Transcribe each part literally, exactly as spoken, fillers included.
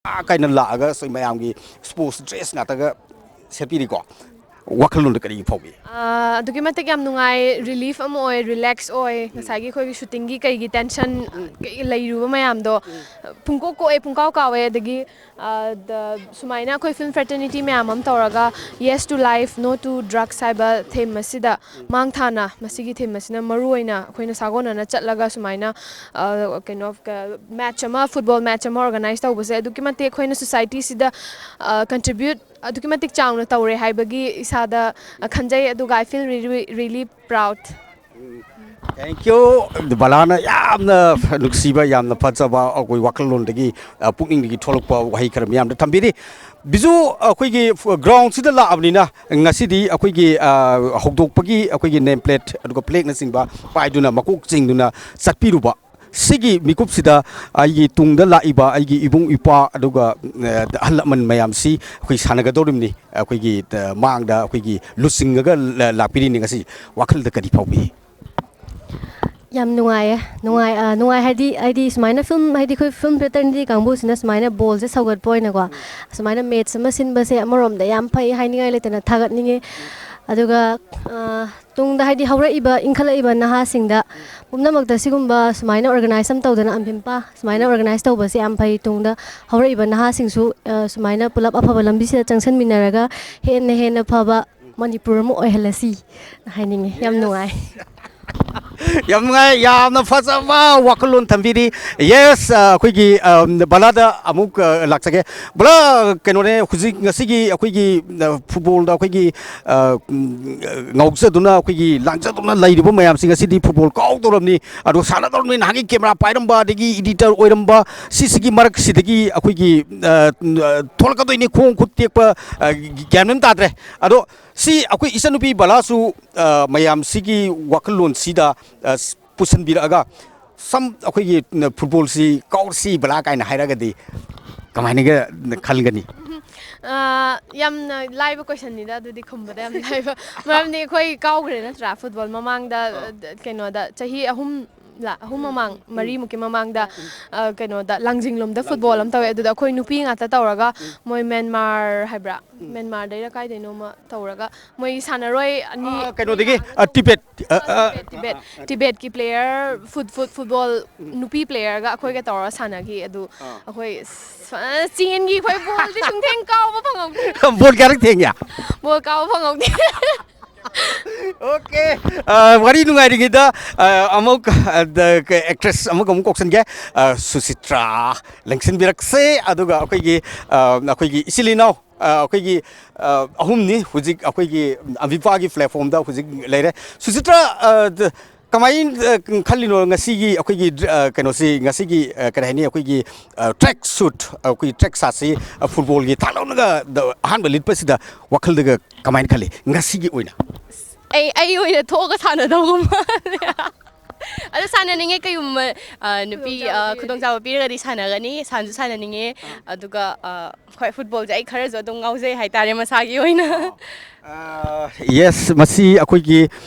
ꯄꯥꯛ ꯀꯥꯏꯅ ꯂꯥꯛꯑꯒ ꯁꯤ ꯃꯌꯥꯝꯒꯤ ꯁ꯭ꯄꯣꯔꯠꯁ ꯗ꯭ꯔꯦꯁ ꯉꯥꯛꯇꯒ ꯁꯦꯠꯄꯤꯔꯤꯀꯣ꯫ ꯋꯥꯈꯜꯂꯣꯟꯗ ꯀꯔꯤ ꯐꯥꯎꯕꯤ? ꯑꯥ, ꯑꯗꯨꯛꯀꯤ ꯃꯇꯤꯛ ꯌꯥꯝ ꯅꯨꯡꯉꯥꯏ, ꯔꯤꯂꯤꯐ ꯑꯃ ꯑꯣꯏ, ꯔꯤꯂꯦꯛꯁ ꯑꯣꯏ꯫ ꯉꯁꯥꯏꯒꯤ ꯑꯩꯈꯣꯏꯒꯤ ꯁꯨꯇꯤꯡꯒꯤ ꯀꯩꯒꯤ ꯇꯦꯟꯁꯟ ꯂꯩꯔꯨꯕ ꯃꯌꯥꯝꯗꯣ ꯄꯨꯡꯀꯣꯛ ꯀꯣꯛꯑꯦ, ꯄꯨꯡꯀꯥꯎ ꯀꯥꯎꯋꯦ꯫ ꯑꯗꯒꯤ ꯑꯥ, ꯗ- ꯁꯨꯃꯥꯏꯅ ꯑꯩꯈꯣꯏ ꯐꯤꯜꯝ ꯐ꯭ꯔꯦꯇꯔꯅꯤꯇꯤ ꯃꯌꯥꯝ ꯑꯃ ꯇꯧꯔꯒ, "Yes to Life, No to Drugs" ꯍꯥꯏꯕ ꯊꯤꯝ ꯑꯁꯤꯗ ꯃꯥꯡ ꯊꯥꯅ, ꯃꯁꯤꯒꯤ ꯊꯤꯝ ꯑꯁꯤꯅ ꯃꯔꯨ ꯑꯣꯏꯅ ꯑꯩꯈꯣꯏꯅ ꯁꯥꯒꯣꯟꯅꯅ ꯆꯠꯂꯒ ꯁꯨꯃꯥꯏꯅ ꯑꯥ, ꯀꯩꯅꯣ ꯀ- ꯃꯦꯠꯆ ꯑꯃ, ꯐꯨꯠꯕꯣꯜ ꯃꯦꯠꯆ ꯑꯃ ꯑꯣꯔꯒꯅꯥꯏꯖ ꯇꯧꯕꯁꯦ ꯑꯗꯨꯛꯀꯤ ꯃꯇꯤꯛ ꯑꯩꯈꯣꯏꯅ ꯁꯣꯁꯥꯏꯇꯤꯁꯤꯗ ꯀꯟꯇ꯭ꯔꯤꯕ꯭ꯌꯨꯠ ꯑꯗꯨꯛꯀꯤ ꯃꯇꯤꯛ ꯆꯥꯎꯅ ꯇꯧꯔꯦ ꯍꯥꯏꯕꯒꯤ ꯏꯁꯥꯗ ꯑ, ꯈꯟꯖꯩ꯫ ꯑꯗꯨꯒ I feel really, really proud. Thank you, ꯕꯂꯥꯅ ꯌꯥꯝꯅ ꯅꯨꯡꯁꯤꯕ, ꯌꯥꯝꯅ ꯐꯖꯕ, ꯑꯩꯈꯣꯏ ꯋꯥꯈꯜꯂꯣꯟꯗꯒꯤ, ꯑ, ꯄꯨꯛꯅꯤꯡꯗꯒꯤ ꯊꯣꯛꯂꯛꯄ ꯋꯥꯍꯩ ꯈꯔ ꯃꯌꯥꯝꯗ ꯊꯝꯕꯤꯔꯤ꯫ ꯕꯤꯖꯨ, ꯑꯩꯈꯣꯏꯒꯤ ꯒ꯭ꯔꯥꯎꯟꯁꯤꯗ ꯂꯥꯛꯑꯕꯅꯤꯅ ꯉꯁꯤꯗꯤ ꯑꯩꯈꯣꯏꯒꯤ, ꯑ, ꯍꯧꯗꯣꯛꯄꯒꯤ ꯑꯩꯈꯣꯏꯒꯤ ꯅꯦꯝ ꯄ꯭ꯂꯦꯠ ꯑꯗꯨꯒ ꯐ꯭ꯂꯦꯛꯅꯆꯤꯡꯕ ꯄꯥꯏꯗꯨꯅ ꯃꯀꯣꯛ ꯆꯤꯡꯗꯨꯅ ꯆꯠꯄꯤꯔꯨꯕ꯫ ꯁꯤꯒꯤ ꯃꯤꯀꯨꯞꯁꯤꯗ ꯑꯩꯒꯤ ꯇꯨꯡꯗ ꯂꯥꯛꯏꯕ ꯑꯩꯒꯤ ꯏꯕꯨꯡ ꯏꯄ꯭ꯋꯥ ꯑꯗꯨꯒ, ꯑ, ꯑꯍꯜ ꯂꯃꯟ ꯃꯌꯥꯝꯁꯤ ꯑꯩꯈꯣꯏ ꯁꯥꯟꯅꯒꯗꯧꯔꯤꯕꯅꯤ꯫ ꯑꯩꯈꯣꯏꯒꯤ, ꯑ, ꯃꯥꯡꯗ ꯑꯩꯈꯣꯏꯒꯤ ꯂꯨꯆꯤꯡꯉꯒ ꯂ-, ꯂꯥꯛꯄꯤꯔꯤꯅꯤ꯫ ꯉꯁꯤ ꯋꯥꯈꯜꯗ ꯀꯔꯤ ꯐꯥꯎꯕꯤ? ꯌꯥꯝ ꯅꯨꯡꯉꯥꯏꯌꯦ꯫ ꯅꯨꯡꯉꯥꯏ ꯑ, ꯅꯨꯡꯉꯥꯏ ꯍꯥꯏꯗꯤ, ꯍꯥꯏꯗꯤ ꯁꯨꯃꯥꯏꯅ ꯐꯤꯜꯝ, ꯍꯥꯏꯗꯤ ꯑꯩꯈꯣꯏ ꯐꯤꯜꯝ ꯐ꯭ꯔꯦꯇꯔꯅꯤꯇꯤ ꯀꯥꯡꯕꯨꯁꯤꯅ ꯁꯨꯃꯥꯏꯅ ꯕꯣꯜꯁꯦ ꯁꯧꯒꯠꯄ ꯑꯣꯏꯅꯀꯣ, ꯁꯨꯃꯥꯏꯅ ꯃꯦꯠꯆ ꯑꯃ ꯁꯤꯟꯕꯁꯦ ꯑꯃꯔꯣꯝꯗ ꯌꯥꯝ ꯐꯩ, ꯍꯥꯏꯅꯤꯡꯉꯥꯏ ꯂꯩꯇꯅ ꯊꯥꯒꯠꯅꯤꯡꯉꯤ꯫ ꯑꯗꯨꯒ ꯑ, ꯇꯨꯡꯗ ꯍꯥꯏꯗꯤ ꯍꯧꯔꯛꯏꯕ, ꯏꯟꯈꯠꯂꯛꯏꯕ ꯅꯍꯥꯁꯤꯡꯗ ꯄꯨꯝꯅꯃꯛꯇ ꯁꯤꯒꯨꯝꯕ ꯁꯨꯃꯥꯏꯅ ꯑꯣꯔꯒꯅꯥꯏꯖ ꯑꯃ ꯇꯧꯗꯅ, ꯑꯝꯐꯤꯝꯄꯥ ꯁꯨꯃꯥꯏꯅ ꯑꯣꯔꯒꯅꯥꯏꯖ ꯇꯧꯕꯁꯦ ꯌꯥꯝ ꯐꯩ꯫ ꯇꯨꯡꯗ ꯍꯧꯔꯛꯏꯕ ꯅꯍꯥꯁꯤꯡꯁꯨ ꯑ, ꯁꯨꯃꯥꯏꯅ ꯄꯨꯂꯞ ꯑꯐꯕ ꯂꯝꯕꯤꯁꯤꯗ ꯆꯪꯁꯤꯟꯃꯤꯟꯅꯔꯒ ꯍꯦꯟꯅ ꯍꯦꯟꯅ ꯐꯕ ꯃꯅꯤꯄꯨꯔ ꯑꯃ ꯑꯣꯏꯍꯜꯂꯁꯤ ꯍꯥꯏꯅꯤꯡꯉꯤ꯫ ꯌꯥꯝ ꯅꯨꯡꯉꯥꯏ꯫ ꯌꯥꯝ ꯅꯨꯡꯉꯥꯏ, ꯌꯥꯝꯅ ꯐꯖꯕ ꯋꯥꯈꯜꯂꯣꯟ ꯊꯝꯕꯤꯔꯤ꯫ ꯌꯦꯁ, ꯑ, ꯑꯩꯈꯣꯏꯒꯤ, ꯑ, ꯕꯂꯥꯗ ꯑꯃꯨꯛ, ꯑ, ꯂꯥꯛꯆꯒꯦ꯫ ꯕꯂꯥ, ꯀꯩꯅꯣꯅꯦ, ꯍꯧꯖꯤꯛ ꯉꯁꯤꯒꯤ ꯑꯩꯈꯣꯏꯒꯤ, ꯑ, ꯐꯨꯠꯕꯣꯜꯗ ꯑꯩꯈꯣꯏꯒꯤ, ꯑ, ꯎꯝ, ꯉꯥꯎꯖꯗꯨꯅ, ꯑꯩꯈꯣꯏꯒꯤ ꯂꯥꯡꯖꯗꯨꯅ ꯂꯩꯔꯤꯕ ꯃꯌꯥꯝꯁꯤ ꯉꯁꯤꯗꯤ ꯐꯨꯠꯕꯣꯜ ꯀꯥꯎꯗꯧꯔꯕꯅꯤ, ꯑꯗꯣ ꯁꯥꯟꯅꯗꯧꯔꯕꯅꯤ꯫ ꯅꯍꯥꯟꯒꯤ ꯀꯦꯃꯦꯔꯥ ꯄꯥꯏꯔꯝꯕ ꯑꯗꯒꯤ ꯏꯗꯤꯇꯔ ꯑꯣꯏꯔꯝꯕ ꯁꯤꯁꯤꯒꯤ ꯃꯔꯛꯁꯤꯗꯒꯤ ꯑꯩꯈꯣꯏꯒꯤ, ꯑ, ꯑ, ꯊꯣꯛꯂꯛꯀꯗꯣꯏꯅꯤ ꯈꯣꯡ ꯈꯨꯠ ꯇꯦꯛꯄ, ꯑ, ꯒ꯭ꯌꯥꯟ ꯃꯦꯟ ꯇꯥꯗ꯭ꯔꯦ꯫ ꯑꯗꯣ ꯁꯤ ꯑꯩꯈꯣꯏ ꯏꯆꯟꯅꯨꯄꯤ ꯕꯂꯥꯁꯨ, ꯑ, ꯃꯌꯥꯝꯁꯤꯒꯤ ꯋꯥꯈꯜꯂꯣꯟꯁꯤꯗ, ꯑ, ꯄꯨꯁꯤꯟꯕꯤꯔꯛꯑꯒ ꯁꯝ ꯑꯩꯈꯣꯏꯒꯤ ꯐꯨꯠꯕꯣꯜꯁꯤ ꯀꯥꯎꯔꯁꯤ ꯕꯂꯥ ꯀꯥꯏꯅ ꯍꯥꯏꯔꯒꯗꯤ ꯀꯃꯥꯏꯅꯒ ꯈꯟꯒꯅꯤ? ꯑ, ꯌꯥꯝꯅ ꯂꯥꯏꯕ ꯀꯣꯏꯁꯟꯅꯤꯗ, ꯑꯗꯨꯗꯤ ꯈꯨꯝꯕꯗ ꯌꯥꯝ ꯂꯥꯏꯕ꯫ ꯃꯔꯝꯗꯤ ꯑꯩꯈꯣꯏ ꯀꯥꯎꯈ꯭ꯔꯦ ꯅꯠꯇ꯭ꯔꯥ, ꯐꯨꯠꯕꯣꯜ ꯃꯃꯥꯡꯗ, ꯑ, ꯀꯩꯅꯣꯗ ꯆꯍꯤ ꯑꯍꯨꯝ ꯂꯥ ꯑꯍꯨꯝ ꯃꯃꯥꯡ, ꯃꯔꯤꯃꯨꯛꯀꯤ ꯃꯃꯥꯡꯗ, ꯑ, ꯀꯩꯅꯣꯗ, ꯂꯥꯡꯖꯤꯡꯂꯣꯝꯗ ꯐꯨꯠꯕꯣꯜ ꯑꯃ ꯇꯧꯋꯦ꯫ ꯑꯗꯨꯗ ꯑꯩꯈꯣꯏ ꯅꯨꯄꯤ ꯉꯥꯛꯇ ꯇꯧꯔꯒ, ꯃꯣꯏ ꯃ꯭ꯌꯥꯟꯃꯥꯔ ꯍꯥꯏꯕ꯭ꯔꯥ, ꯃ꯭ꯌꯥꯟꯃꯥꯔꯗꯩꯔ ꯀꯥꯏꯗꯩꯅꯣꯃ ꯇꯧꯔꯒ, ꯃꯣꯏ ꯁꯥꯟꯅꯔꯣꯏ ꯑꯅꯤ, ꯑ, ꯀꯩꯅꯣꯗꯒꯤ, ꯑ, ꯇꯤꯕꯦꯠ, ꯑ, ꯑ, ꯇꯤꯕꯦꯠ, ꯇꯤꯕꯦꯠꯀꯤ ꯄ꯭ꯂꯦꯌꯔ, ꯐꯨꯠ, ꯐꯨꯠ, ꯐꯨꯠꯕꯣꯜ ꯅꯨꯄꯤ ꯄ꯭ꯂꯦꯌꯔꯒ ꯑꯩꯈꯣꯏꯒ ꯇꯧꯔꯒ ꯁꯥꯟꯅꯈꯤ꯫ ꯑꯗꯨ ꯑꯥ꯫ ꯑꯩꯈꯣꯏ ꯐꯖꯅ ꯆꯦꯟꯈꯤ꯫ ꯑꯩꯈꯣꯏ ꯕꯣꯜꯗꯤ ꯁꯨꯡꯊꯦꯡ ꯀꯥꯎꯕ ꯐꯪꯍꯧꯗꯦ꯫ ꯕꯣꯜ ꯀꯌꯥꯔꯛ ꯊꯦꯡꯒꯦ? ꯕꯣꯜ ꯀꯥꯎꯕ ꯐꯪꯍꯧꯗꯦ꯫ ꯑꯣꯀꯦ꯫ ꯑ, ꯋꯥꯔꯤ ꯅꯨꯡꯉꯥꯏꯔꯤꯉꯩꯗ, ꯑ, ꯑꯃꯨꯛ, ꯑ, ꯗ-, ꯀ-, ꯑꯦꯛꯇ꯭ꯔꯦꯁ ꯑꯃꯒ ꯑꯃꯨꯛ ꯀꯧꯁꯟꯒꯦ꯫ ꯑ, ꯁꯨꯁꯤꯇ꯭ꯔꯥ ꯂꯦꯡꯁꯤꯟꯕꯤꯔꯛꯁꯦ꯫ ꯑꯗꯨꯒ ꯑꯩꯈꯣꯏꯒꯤ, ꯑ, ꯑꯩꯈꯣꯏꯒꯤ ꯏꯆꯤꯜ ꯏꯅꯥꯎ, ꯑ, ꯑꯩꯈꯣꯏꯒꯤ, ꯑ, ꯑꯍꯨꯝꯅꯤ ꯍꯧꯖꯤꯛ ꯑꯩꯈꯣꯏꯒꯤ ꯑꯝꯕꯤꯄꯥꯒꯤ ꯄ꯭ꯂꯦꯠꯐꯣꯝꯗ ꯍꯧꯖꯤꯛ ꯂꯩꯔꯦ꯫ ꯁꯨꯁꯤꯇ꯭ꯔꯥ, ꯑ, ꯗ-, ꯀꯃꯥꯏꯅ, ꯑ, ꯈꯜꯂꯤꯅꯣ ꯉꯁꯤꯒꯤ ꯑꯩꯈꯣꯏꯒꯤ ꯗ꯭ꯔ-, ꯑ, ꯀꯩꯅꯣꯁꯤ, ꯉꯁꯤꯒꯤ, ꯑ, ꯀꯔꯤ ꯍꯥꯏꯅꯤ, ꯑꯩꯈꯣꯏꯒꯤ, ꯑ, ꯇ꯭ꯔꯦꯛ ꯁꯨꯠ, ꯑꯩꯈꯣꯏꯒꯤ ꯇ꯭ꯔꯦꯛ ꯁꯥꯠꯁꯤ, ꯑ, ꯐꯨꯠꯕꯣꯜꯒꯤ ꯊꯥꯡꯗꯧꯅꯒ ꯗ-, ꯑꯍꯥꯟꯕ ꯂꯤꯠꯄꯁꯤꯗ ꯋꯥꯈꯜꯗꯒ ꯀꯃꯥꯏꯅ ꯈꯜꯂꯤ ꯉꯁꯤꯒꯤ ꯑꯣꯏꯅ? ꯑꯩ, ꯑꯩ ꯑꯣꯏꯅ ꯊꯣꯛꯑꯒ ꯁꯥꯟꯅꯗꯧꯕ ꯃꯥꯜꯂꯦ꯫ ꯑꯗꯣ ꯁꯥꯟꯅꯅꯤꯡꯉꯦ, ꯀꯩꯒꯨꯝꯕ, ꯑ, ꯅꯨꯄꯤ, ꯈꯨꯗꯣꯡꯆꯥꯕ ꯑ, ꯄꯤꯔꯒꯗꯤ꯫ ꯈꯨꯗꯣꯡꯆꯥꯕ ꯄꯤꯔꯒꯗꯤ ꯁꯥꯟꯅꯒꯅꯤ, ꯁꯥꯟꯁꯨ ꯁꯥꯟꯅꯅꯤꯡꯉꯦ꯫ ꯑꯥ꯫ ꯑꯗꯨꯒ, ꯑ, ꯍꯣꯏ, ꯐꯨꯠꯕꯣꯜꯁꯦ ꯑꯩ ꯈꯔꯁꯨ ꯑꯗꯨꯝ ꯉꯥꯎꯖꯩ ꯍꯥꯏꯇꯥꯔꯦ, ꯃꯁꯥꯒꯤ ꯑꯣꯏꯅ꯫ ꯑꯥ꯫ ꯑ, ꯌꯦꯁ, ꯃꯁꯤ ꯑꯩꯈꯣꯏꯒꯤ,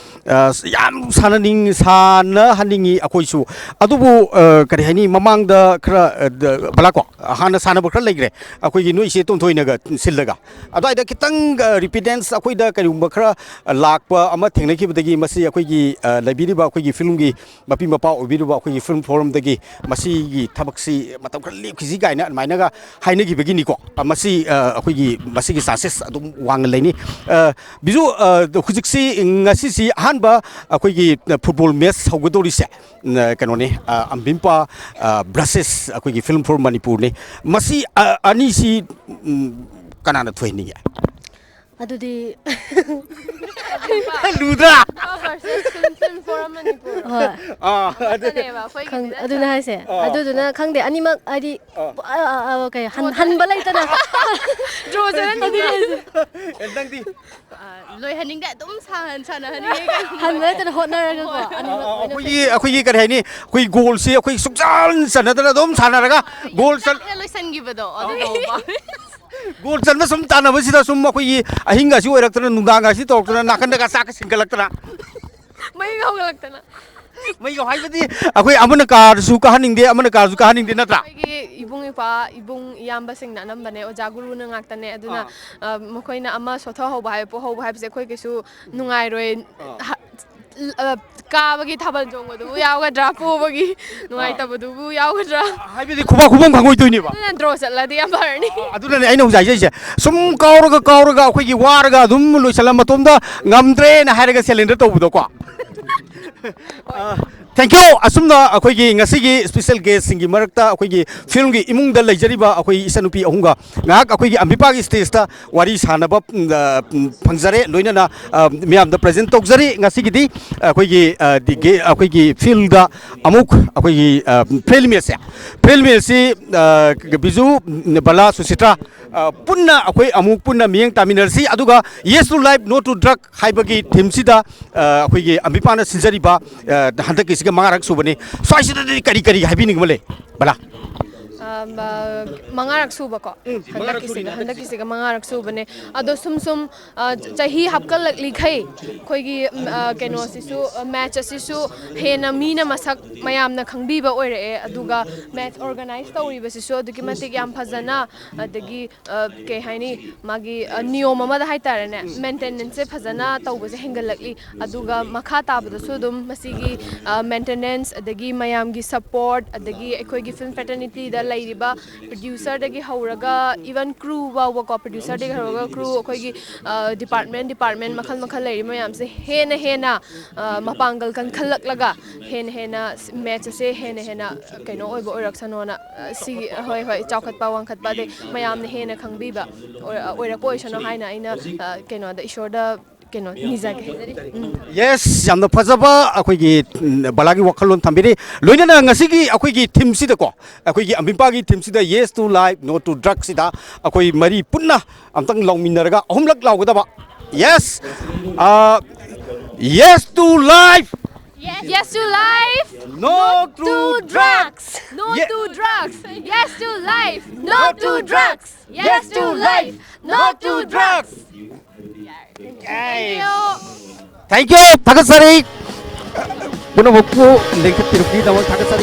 ꯑ, ꯌꯥꯝ ꯁꯥꯟꯅꯅꯤꯡ-, ꯁꯥꯟꯅꯍꯟꯅꯤꯡꯉꯤ ꯑꯩꯈꯣꯏꯁꯨ꯫ ꯑꯗꯨꯕꯨ, ꯑ, ꯀꯔꯤ ꯍꯥꯏꯅꯤ, ꯃꯃꯥꯡꯗ ꯈꯔ, ꯑ, ꯗ-, ꯕꯂꯥ ꯀꯣ, ꯍꯥꯟꯅ ꯁꯥꯟꯅꯕ ꯈꯔ ꯂꯩꯈ꯭ꯔꯦ, ꯑꯩꯈꯣꯏꯒꯤ ꯅꯣꯏ ꯏꯆꯦ ꯇꯣꯟꯊꯣꯏꯅꯒ ꯁꯤꯜꯂꯒ꯫ ꯑꯗꯨꯋꯥꯏꯗ ꯈꯤꯇꯪ, ꯑ, ꯔꯤꯄꯤꯇꯦꯟꯁ ꯑꯩꯈꯣꯏꯗ ꯀꯔꯤꯒꯨꯝꯕ ꯈꯔ, ꯑ, ꯂꯥꯛꯄ ꯑꯃ ꯊꯦꯡꯅꯈꯤꯕꯗꯒꯤ ꯃꯁꯤ ꯑꯩꯈꯣꯏꯒꯤ, ꯑ, ꯂꯩꯕꯤꯔꯤꯕ ꯑꯩꯈꯣꯏꯒꯤ ꯐꯤꯂꯝꯒꯤ ꯃꯄꯤ ꯃꯄꯥ ꯑꯣꯏꯕꯤꯔꯤꯕ ꯑꯩꯈꯣꯏꯒꯤ ꯐꯤꯂꯝ ꯐꯣꯔꯝꯗꯒꯤ ꯃꯁꯤꯒꯤ ꯊꯕꯛꯁꯤ ꯃꯇꯝ ꯈꯔ ꯂꯦꯞꯈꯤꯁꯤ ꯀꯥꯏꯅ ꯑꯗꯨꯃꯥꯏꯅꯒ ꯍꯥꯏꯅꯈꯤꯕꯒꯤꯅꯤꯀꯣ꯫ ꯑ, ꯃꯁꯤ, ꯑ, ꯑꯩꯈꯣꯏꯒꯤ ꯃꯁꯤꯒꯤ ꯆꯥꯟꯁꯦꯁ ꯑꯗꯨꯝ ꯋꯥꯡꯅ ꯂꯩꯅꯤ꯫ ꯑ, ꯕꯤꯖꯨ, ꯑ, ꯍꯧꯖꯤꯛꯁꯤ, ꯉꯁꯤꯁꯤ ꯑꯍꯥꯟꯕ ꯑꯩꯈꯣꯏꯒꯤ ꯐꯨꯠꯕꯣꯜ ꯃꯦꯠꯆ ꯍꯧꯒꯗꯧꯔꯤꯁꯦ, ꯎꯝ, ꯀꯩꯅꯣꯅꯤ, ꯑ, ꯑꯝꯕꯤꯝꯄꯥ, ꯑ, ꯚꯔꯁꯦꯁ ꯑꯩꯈꯣꯏꯒꯤ ꯐꯤꯂꯝ ꯐꯣꯔꯝ ꯃꯅꯤꯄꯨꯔꯅꯤ꯫ ꯃꯁꯤ, ꯑ, ꯑꯅꯤꯁꯤ, ꯎꯝ, ꯀꯅꯥꯅ ꯊꯣꯏꯍꯟꯅꯤꯡꯉꯦ? ꯑꯗꯨꯗꯤ ꯂꯨꯗ꯭ꯔꯥ? Versus film forum Manipur. ꯍꯣꯏ꯫ ꯑꯥ, ꯑꯗꯨ ꯑꯗꯨꯅꯦꯕ ꯑꯩꯈꯣꯏꯒꯤꯗꯤ ꯈꯪ-, ꯅꯠꯇ꯭ꯔꯥ? ꯑꯗꯨꯅ ꯍꯥꯏꯁꯦ꯫ ꯑꯥ, ꯑꯗꯨꯗꯨꯅ ꯑꯥ꯫ ꯈꯪꯗꯦ, ꯑꯅꯤꯃꯛ ꯍꯥꯏꯗꯤ, ꯑꯥ꯫ ꯑ, ꯑ, ꯑ, ꯀꯩ, ꯍꯟ-, ꯍꯟꯕ ꯂꯩꯇꯅ꯫ ꯗ꯭ꯔꯣ ꯆꯠꯍꯟꯅꯤꯡꯉꯦ꯫ ꯑꯦ, ꯅꯪꯗꯤ? ꯑ, ꯂꯣꯏꯍꯟꯅꯤꯡꯗꯦ, ꯑꯗꯨꯝ ꯁꯥꯟ-, ꯁꯥꯟꯅꯍꯟꯅꯤꯡꯉꯦ ꯀꯩꯒꯨꯝꯕ꯫ ꯍꯟꯕ ꯅꯠꯇꯅ ꯍꯣꯠꯅꯔꯒꯀꯣ, ꯍꯣꯏ꯫ ꯑꯅꯤꯃꯛ ꯑ, ꯑ, ꯂꯣꯏꯅ ꯑꯩꯈꯣꯏꯒꯤ, ꯑꯩꯈꯣꯏꯒꯤ ꯀꯔꯤ ꯍꯥꯏꯅꯤ? ꯑꯩꯈꯣꯏ ꯒꯣꯜꯁꯤ ꯑꯩꯈꯣꯏ ꯁꯨꯡꯆꯟ ꯆꯟꯅꯗꯅ ꯑꯗꯨꯝ ꯁꯥꯟꯅꯔꯒ ꯒꯣꯜ ꯆꯟ- ꯆꯥꯛꯅ ꯂꯣꯏꯁꯟꯈꯤꯕꯗꯣ, ꯑꯗꯨ ꯑ꯫ ꯇꯧꯕ꯫ ꯒꯣꯜ ꯆꯟꯕ ꯁꯨꯝ ꯇꯥꯟꯅꯕꯁꯤꯗ ꯁꯨꯝ ꯑꯩꯈꯣꯏꯒꯤ ꯑꯍꯤꯡꯒꯁꯤ ꯑꯣꯏꯔꯛꯇꯅ, ꯅꯨꯡꯗꯥꯡꯒꯁꯤ ꯇꯧꯔꯛꯇꯅ, ꯅꯥꯀꯟꯗꯒ ꯆꯥꯛꯀ ꯁꯤꯟꯒꯠꯂꯛꯇꯅ꯫ ꯃꯩꯒ ꯍꯧꯒꯠꯂꯛꯇꯅ꯫ ꯃꯩꯒ ꯍꯥꯏꯕꯗꯤ ꯑꯩꯈꯣꯏ ꯑꯃꯅ ꯀꯥꯔꯁꯨ ꯀꯥꯍꯟꯅꯤꯡꯗꯦ, ꯑꯃꯅ ꯀꯥꯔꯁꯨ ꯀꯥꯍꯟꯅꯤꯡꯗꯦ, ꯅꯠꯇ꯭ꯔꯥ? ꯑꯩꯈꯣꯏꯒꯤ ꯏꯕꯨꯡ ꯏꯄ꯭ꯋꯥ, ꯏꯕꯨꯡ ꯏꯌꯥꯝꯕꯁꯤꯡꯅ ꯑꯅꯝꯕꯅꯦ, ꯑꯣꯖꯥ ꯒꯨꯔꯨꯅ ꯉꯥꯛꯇꯅꯦ꯫ ꯑꯗꯨꯅ ꯑ, ꯃꯈꯣꯏꯅ ꯑꯃ ꯁꯣꯊꯍꯧꯕ ꯍꯥꯏꯕ, ꯄꯣꯍꯧꯕ ꯍꯥꯏꯕꯁꯦ ꯑꯩꯈꯣꯏ ꯀꯩꯁꯨ ꯅꯨꯡꯉꯥꯏꯔꯣꯏ꯫ ꯍ-, ꯑ, ꯀꯥꯕꯒꯤ ꯊꯥꯕꯜ ꯆꯣꯡꯕꯗꯨꯕꯨ ꯌꯥꯎꯒꯗ꯭ꯔꯥ, ꯄꯣꯕꯒꯤ ꯅꯨꯡꯉꯥꯏꯇꯕꯗꯨꯕꯨ ꯌꯥꯎꯒꯗ꯭ꯔꯥ? ꯍꯥꯏꯕꯗꯤ ꯈꯨꯕꯥꯛ ꯈꯨꯕꯝ ꯈꯪꯉꯣꯏꯗꯣꯏꯅꯦꯕ꯫ ꯑꯗꯨꯅ ꯗ꯭ꯔꯣ ꯆꯠꯂꯗꯤ ꯌꯥꯝ ꯐꯔꯅꯤ꯫ ꯑꯗꯨꯅꯅꯦ ꯑꯩꯅ ꯍꯧꯖꯤꯛ ꯍꯥꯏꯖꯔꯤꯁꯦ, ꯁꯨꯝ ꯀꯥꯎꯔꯒ ꯀꯥꯎꯔꯒ ꯑꯩꯈꯣꯏꯒꯤ ꯋꯥꯔꯒ ꯑꯗꯨꯝ ꯂꯣꯏꯁꯜꯂ ꯃꯇꯣꯝꯗ ꯉꯝꯗ꯭ꯔꯦꯅ ꯍꯥꯏꯔꯒ ꯁꯦꯂꯦꯟꯗꯔ ꯇꯧꯕꯗꯣꯀꯣ꯫ ꯊꯦꯡꯀ꯭ꯌꯨ꯫ ꯑꯁꯨꯝꯅ ꯑꯩꯈꯣꯏꯒꯤ ꯉꯁꯤꯒꯤ ꯁ꯭ꯄꯦꯁꯦꯜ ꯒꯦꯁꯁꯤꯡꯒꯤ ꯃꯔꯛꯇ ꯑꯩꯈꯣꯏꯒꯤ ꯐꯤꯜꯝꯒꯤ ꯏꯃꯨꯡꯗ ꯂꯩꯖꯔꯤꯕ ꯑꯩꯈꯣꯏ ꯏꯆꯟꯅꯨꯄꯤ ꯑꯍꯨꯝꯒ ꯉꯥꯏꯍꯥꯛ ꯑꯩꯈꯣꯏꯒꯤ ꯑꯝꯕꯤꯄꯥꯒꯤ ꯁ꯭ꯇꯦꯖꯇ ꯋꯥꯔꯤ ꯁꯥꯟꯅꯕ, ꯎꯝ, ꯑ, ꯎꯝ, ꯐꯪꯖꯔꯦ꯫ ꯂꯣꯏꯅꯅ, ꯑ, ꯃꯤꯌꯥꯝꯗ ꯄ꯭ꯔꯖꯦꯟ ꯇꯧꯖꯔꯤ꯫ ꯉꯁꯤꯒꯤꯗꯤ ꯑꯩꯈꯣꯏꯒꯤ, ꯑ, ꯗꯤ ꯒꯦ-, ꯑꯩꯈꯣꯏꯒꯤ ꯐꯤꯜꯗ ꯑꯃꯨꯛ ꯑꯩꯈꯣꯏꯒꯤ, ꯑ, ꯐꯤꯜꯃꯦꯠꯁꯦ, ꯐꯤꯜꯃꯦꯠꯁꯤ, ꯑ, ꯕꯤꯖꯨ, ꯕꯂꯥ, ꯁꯨꯁꯤꯇ꯭ꯔꯥ, ꯑ, ꯄꯨꯟꯅ ꯑꯩꯈꯣꯏ ꯑꯃꯨꯛ ꯄꯨꯟꯅ ꯃꯤꯠꯌꯦꯡ ꯇꯥꯃꯤꯟꯅꯔꯁꯤ꯫ ꯑꯗꯨꯒ Yes to Life, No to Drug ꯍꯥꯏꯕꯒꯤ ꯊꯤꯝꯁꯤꯗ, ꯑ, ꯑꯩꯈꯣꯏꯒꯤ ꯑꯝꯕꯤꯄꯥꯅ ꯁꯤꯟꯖꯔꯤꯕ, ꯑ, ꯍꯟꯗꯛꯀꯤꯁꯤꯒ ꯃꯉꯥꯔꯛ ꯁꯨꯕꯅꯤ꯫ ꯁ꯭ꯋꯥꯏꯁꯤꯗꯗꯤ ꯀꯔꯤ ꯀꯔꯤ ꯍꯥꯏꯕꯤꯅꯤꯡꯕ ꯂꯩ, ꯕꯂꯥ? ꯑ, ꯃ-, ꯃꯉꯥꯔꯛ ꯁꯨꯕꯀꯣ꯫ ꯍꯟꯗꯛꯀꯤꯁꯤꯒ, ꯍꯟꯗꯛꯀꯤꯁꯤꯒ ꯃꯉꯥꯔꯛ ꯁꯨꯕꯅꯦ꯫ ꯑꯗꯣ ꯁꯨꯝ ꯁꯨꯝ, ꯑ, ꯆꯍꯤ ꯍꯥꯞꯀꯠꯂꯛꯂꯤꯈꯩ ꯑꯩꯈꯣꯏꯒꯤ, ꯎꯝ, ꯑ, ꯀꯩꯅꯣꯁꯤꯁꯨ, ꯑ, ꯃꯦꯠꯆ ꯑꯁꯤꯁꯨ ꯍꯦꯟꯅ ꯃꯤꯅ ꯃꯁꯛ ꯃꯌꯥꯝꯅ ꯈꯪꯕꯤꯕ ꯑꯣꯏꯔꯛꯑꯦ꯫ ꯑꯗꯨꯒ ꯃꯦꯠꯆ ꯑꯣꯔꯒꯅꯥꯏꯖ ꯇꯧꯔꯤꯕꯁꯤꯁꯨ ꯑꯗꯨꯛꯀꯤ ꯃꯇꯤꯛ ꯌꯥꯝ ꯐꯖꯅ, ꯑꯗꯒꯤ, ꯑ, ꯀꯩ ꯍꯥꯏꯅꯤ, ꯃꯥꯒꯤ, ꯑ, ꯅꯤꯌꯣꯝ ꯑꯃꯗ ꯍꯥꯏꯇꯥꯔꯦꯅꯦ, ꯃꯦꯟꯇꯦꯅꯦꯟꯁꯁꯦ ꯐꯖꯅ ꯇꯧꯕꯁꯦ ꯍꯦꯟꯒꯠꯂꯛꯂꯤ꯫ ꯑꯗꯨꯒ ꯃꯈꯥ ꯇꯥꯕꯗꯁꯨ ꯑꯗꯨꯝ ꯃꯁꯤꯒꯤ, ꯑ, ꯃꯦꯟꯇꯦꯅꯦꯟꯁ, ꯑꯗꯒꯤ ꯃꯌꯥꯝꯒꯤ ꯁꯄꯣꯔꯠ, ꯑꯗꯒꯤ ꯑꯩꯈꯣꯏꯒꯤ ꯐꯤꯜꯝ ꯐ꯭ꯔꯦꯇꯔꯅꯤꯇꯤꯗ ꯂꯩꯔꯤꯕ ꯄ꯭ꯔꯗ꯭ꯌꯨꯁꯔꯗꯒꯤ ꯍꯧꯔꯒ, ꯏꯚꯟ ꯀ꯭ꯔꯨ ꯐꯥꯎꯕꯀꯣ, ꯄ꯭ꯔꯗ꯭ꯌꯨꯁꯔꯗꯒꯤ ꯍꯧꯔꯒ ꯀ꯭ꯔꯨ, ꯑꯩꯈꯣꯏꯒꯤ, ꯑ, ꯗꯤꯄꯥꯔꯠꯃꯦꯟ ꯗꯤꯄꯥꯔꯠꯃꯦꯟ ꯃꯈꯜ ꯃꯈꯜ ꯂꯩꯔꯤꯕ ꯃꯌꯥꯝꯁꯦ ꯍꯦꯟꯅ ꯍꯦꯟꯅ, ꯑ, ꯃꯄꯥꯡꯒꯜ ꯀꯟꯈꯠꯂꯛꯂꯒ ꯍꯦꯟꯅ ꯍꯦꯟꯅ ꯃꯦꯠꯆ ꯑꯁꯦ ꯍꯦꯟꯅ ꯍꯦꯟꯅ ꯀꯩꯅꯣ ꯑꯣꯏꯕ ꯑꯣꯏꯔꯛꯁꯅꯣꯅ, ꯑ, ꯁꯤꯒꯤ, ꯍꯣꯏ, ꯍꯣꯏ, ꯆꯥꯎꯈꯠꯄ ꯋꯥꯡꯈꯠꯄ, ꯑꯗꯩ ꯃꯌꯥꯝꯅ ꯍꯦꯟꯅ ꯈꯪꯕꯤꯕ ꯑꯣꯏꯔ-, ꯑꯣꯏꯔꯛꯄ ꯑꯣꯏꯁꯅꯨ ꯍꯥꯏꯅ ꯑꯩꯅ, ꯑ, ꯀꯩꯅꯣꯗ, ꯏꯁꯣꯔꯗ ꯀꯩꯅꯣ ꯅꯤꯖꯒꯦ꯫ ꯎꯝ꯫ ꯌꯦꯁ, ꯌꯥꯝꯅ ꯐꯖꯕ ꯑꯩꯈꯣꯏꯒꯤ, ꯎꯝ, ꯕꯂꯥꯒꯤ ꯋꯥꯈꯜꯂꯣꯟ ꯊꯝꯕꯤꯔꯤ꯫ ꯂꯣꯏꯅꯅ ꯉꯁꯤꯒꯤ ꯑꯩꯈꯣꯏꯒꯤ ꯊꯤꯝꯁꯤꯗꯀꯣ, ꯑꯩꯈꯣꯏꯒꯤ ꯑꯝꯕꯤꯄꯥꯒꯤ ꯊꯤꯝꯁꯤꯗ Yes to Life, No to Drug ꯁꯤꯗ ꯑꯩꯈꯣꯏ ꯃꯔꯤ ꯄꯨꯟꯅ ꯑꯝꯇꯪ ꯂꯥꯎꯃꯤꯟꯅꯔꯒ ꯑꯍꯨꯝꯂꯛ ꯂꯥꯎꯒꯗꯕ꯫ Yes, ꯑ, Yes to Life. Yes to life. No to drugs. No to drugs. Yes to life. No to drugs. Yes to life. No to drugs. Thank you. ꯊꯥꯒꯠꯆꯔꯤ꯫ ꯄꯨꯝꯅꯃꯛꯄꯨ ꯂꯦꯡꯈꯠꯄꯤꯔꯛꯄꯒꯤꯗꯃꯛ ꯊꯥꯒꯠꯆꯔꯤ꯫